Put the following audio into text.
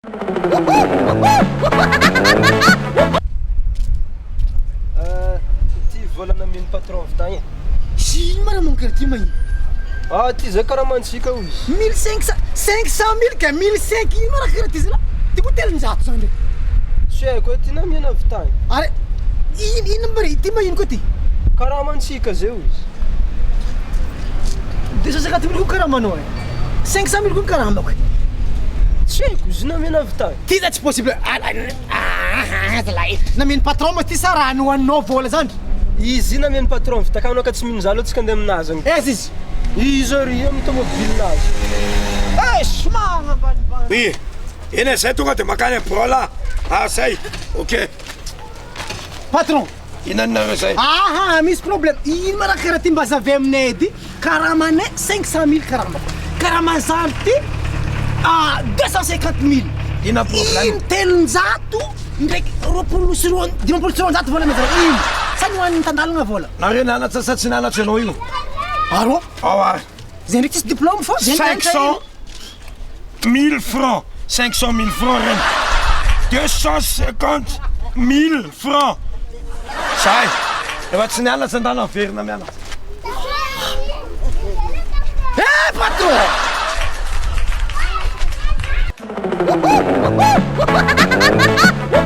Ty vola namian'ny patron avy tagny e. Ino ma raha mankary ty mahino? Ah ty zay karamantsika hoy izy. 1500, 500 mille ka 1500 ino ma raha karaha ty zalahy? Ty koa 300 zany re. Tsy haiko e, ty namiana avy tagny. Ary ino ino ma re ty mahino koa ty? Karamantsika zay hoy izy. 250 mille koa karamanao e. 500 mille koa ny karamako e. Tsy haiko izy namena avy tany. Ty za tsy possible ah zalahy e. Nameno patron ma ty sa raha nohaninao vola zany? Izy nameno patron avy takany anao ka tsy mino za aloha tsika andeha aminazy agny. Aiza izy? Izy ary amin'ny tomobilenazy. Eh somary ambanimbany. Oui, eny e, zay tonga de makany am birao lah, ah zay, ok. Patron. Inona nareo zay? Aha, misy problème. Ino ma raha karaha ty mba azavay aminay edy? Karamanay 500 mille karamako. Karama zandry ty ah 250 mille. Inona problème? Ino 300 ndraiky 220 250 vola amezanao ino? Sa nohaniny tandalagna vola? Nareo nianatra sa tsy nianatra ianao io? Arô? Ao ary. Zay ndraiky tsisy diplôme fô zay nianatra ino? 500 mille francs, 500 mille francs reny, 250 mille francs, zay, efa tsy nianatra ndana miverina mianatra. Eh patron!